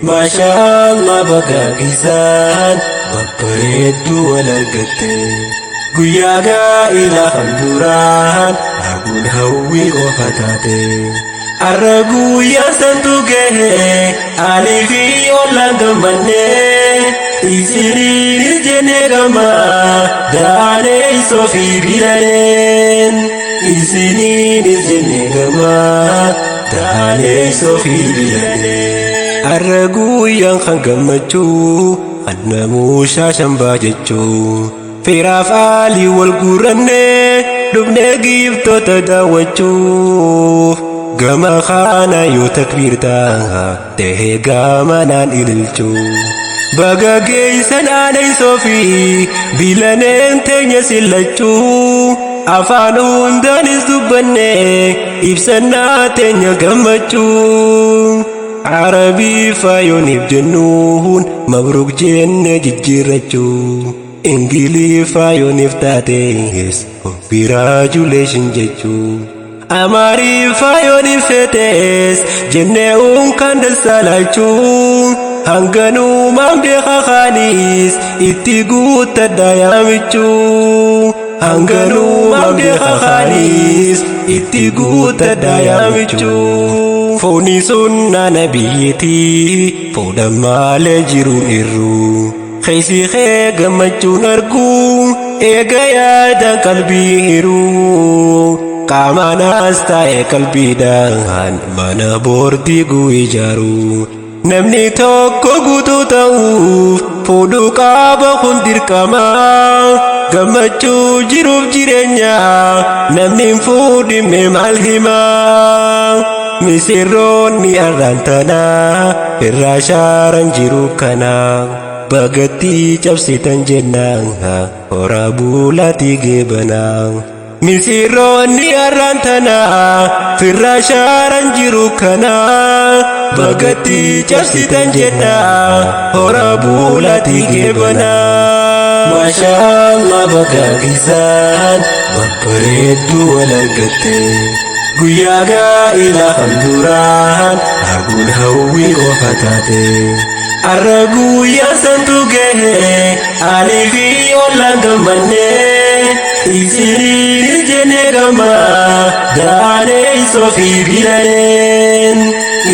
Maashaa Allah baga geessan babbareedduu wal argatte. Guyyaa gaa'ilaa kan duraan arguun hawwii qofa taate. Arra guyyaa santu gahe alii fi ollaan gammannee isiniinis jennee gamma daanee isoo fi bilaneen. Isiniinis jennee gamma daanee isoo fi bilaneen. Arra guyyaan kan gammachuu kan namuu shaashambaa jechuu. Firaaf aalii wal guurannee dhufnee giiftoota daawwachuu. Gama kana yoo takbiirtaa ta'ee gamanaan ililchuu. Baga geessan aaneessoo fi bilaneen teenya sillachuu. Afaan hundaanis dubbannee ibsannaa teenya gammachuu. Arabii faayooniif jennuun mabruuk jennee jijjiirrachuu. Ingiliffaa yooniif taates congratulation jechuu. Amaariffaa yooniif feetes jennee unkaan dassalachuu. Hanganumaaf beekaa kaanis itti guuttadha yaamichuu. Hanganumaaf beekaa kaanis itti guuttadha yaamichuu. Fooni sunnaa nabiyyiitii fuudhan maalee jiruun irruu. Keessi kee gammachuun arguu eega yaada qalbii hiruu. Qaamaanas ta'e qalbiidhaan mana boordii guu ijaaru. Namni tokko guutuu ta'uuf fuudhuu qaba kun dirqama. Gammachuu jiruuf jireenya namni hin fuudhine maal hima. Misirroonni arraan tanaa irraa shaaran jiru kana. Bagatti cabsitan jennaan horaa buulaatii geebanaa. Misirroonni arraan tanaa firraa shaaran jiru kana. Bagatti cabsitan jennaan horaa buulaatii geebanaa. Maashaa Allah baga geessan babbareedduu wal argatte. Guyyaa gaa'ilaa kan duraan arguun hawwii qofa taate. Arra guyyaa santu gahe alii fi ollaan gammannee isiniinis jennee gamma daanee isoo fi bilaneen.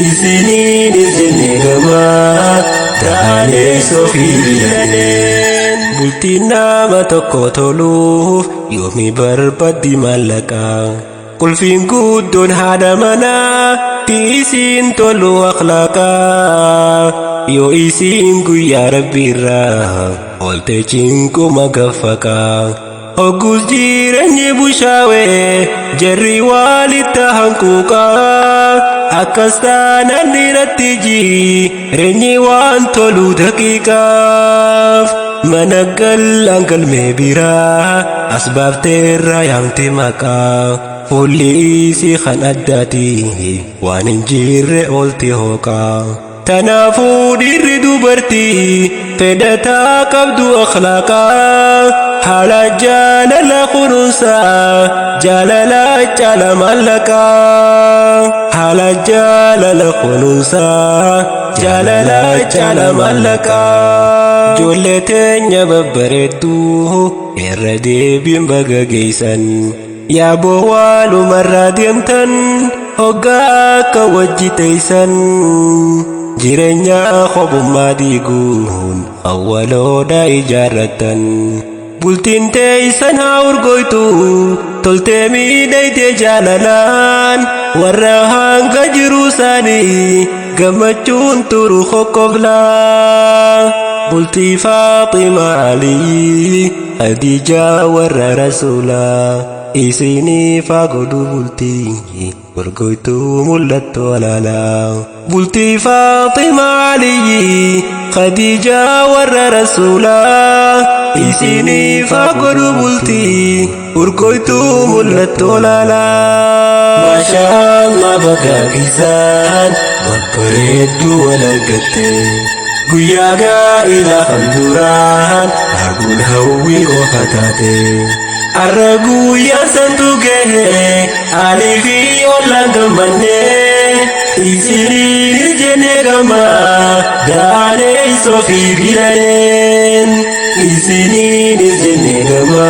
Isiniinis jennee gamma daanee isoo fi bilaneen. Bultiin nama tokko toluuf yoomi barbaaddi maallaqaa. Qulfiin guddoon haadha manaa isiin tolu akhlaaqaa. Yoo isiin guyyaa rabbiirraa oolte cinquma gaffaqaa. Hoggus jireenyi bushaawee jarri walitti hanquuqaa. Akkas taanaan dhiiratti jireenyi waan tolu daqiiqaaf. Mana gallaan galmee biraa as baafteerraa yaamte maqaa. Fuulli isii kan addaati waan hin jirre oolti hooqaa. Tanaafuu dhiirri dubartii fedhataa qabdu akhlaaqaa. Haala jaalala kunuunsaa jaalala caala maallaqaa. Haala jaalala kunuunsaa jaalala caala maallaqaa. Ijoollee teenya babbareedduu irra deebiin baga geessan. Yaaboo waalumarraa deemtan hoggaa akka wajji teessan. Jireenya kophummaa diiguun awwaloodha ijaarrattan. Bultiin teessan haa urgoytu toltee miidhagdee jaalalaan. Warra hanga jiru isaanii gammachuun turu kokkoflaa. Bultii Faaxima Alii Khadiijaa warra Rasuulaa. Isiniif haa godhu bultii urgoytuu mul'attu alaalaa. Bultii Faaxima Alii Khadiijaa warra Rasuulaa. Isiniif haa godhu bultii urgoytuu mul'attu alaalaa. Maashaa Allah baga geessan babbareedduu wal argatte. Guyyaa gaa'ilaa kan duraan arguun hawwii qofa taate. Arra guyyaa santu gahe alii fi ollaan gammannee. Isiniinis jenne gama daalee soofii bilaneen. Isiniinis jenne gama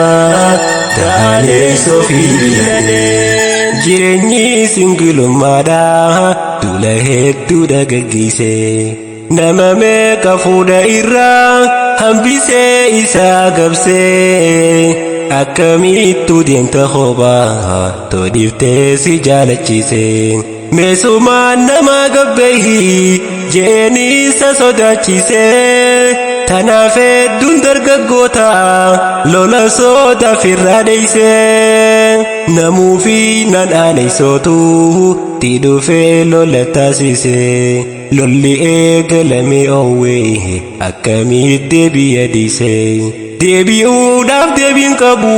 daalee soofii bilaneen. Jireenyi singilummaadha duula hedduudha gaggeesse. Nama meeqa fuudha irraa hambisee isaa gabsee. Akkamittu deemta kophaa todhiiftee si jaalachiise. Meesumaan nama gabbeeyi jeeni isa sodaachise. Tanaaf hedduun dargaggoota lola soodaaf irraa dheeyse. Namuufi nan aaneessootu ti dhufee lola taasise. Lolli eegalame oowwee akkamitti deebi'a dhiise. Deebi'uudhaaf deebiin qabu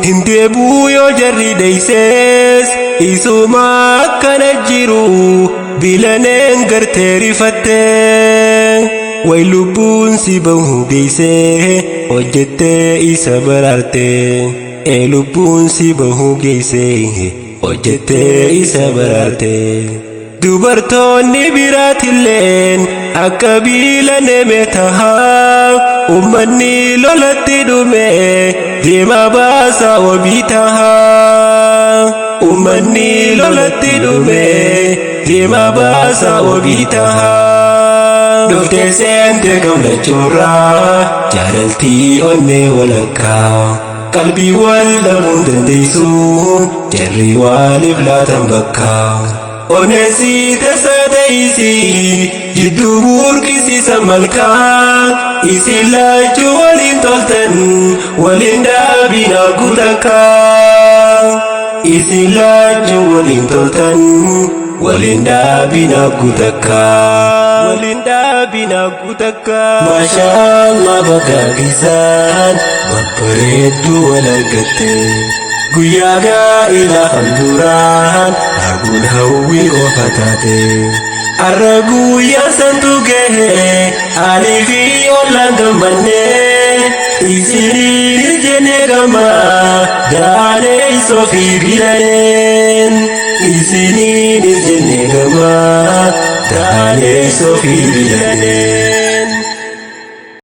hin deebi'u yoo jarri dheeyses. Isuma akkana jiru bilaneen gartee rifatte. Way lubbuun si bahu geessee hojjettee isa baraarte. Ee lubbuun si bahu geessee hojjettee isa baraarte. Dubartoonni biraatilleen akka biilaneme tahaa. Ummanni lolatti dhume deemaa baasaa wabii tahaa. Ummanni lolatti dhume deemaa baasaa wabii tahaa. Dhuftee seente gammachuurraa jaalaltii onnee walakkaa. Qalbii wal dhabuun dandeessu jarri waaliif laatan bakkaa. Oneesii tasa ta'isii jidduu burqisiisa malkaa. Isin lachuu waliin toltan waliin dhaabina guutakkaa. Isin lachuu waliin toltan waliin dhaabina guutakkaa. Waliin dhaabina guutakkaa. Maashaallah bagaagisaan babbareedduu wal argatte. Guyyaa gaa'ela handuraan arguun hawwii qofa taate. Arra guyyaa santu gahe alii fi ollaan gammannee. Isiniinis jenne gama daalee soofii bilaneen. Isiniinis jenne gama daalee soofii bilaneen.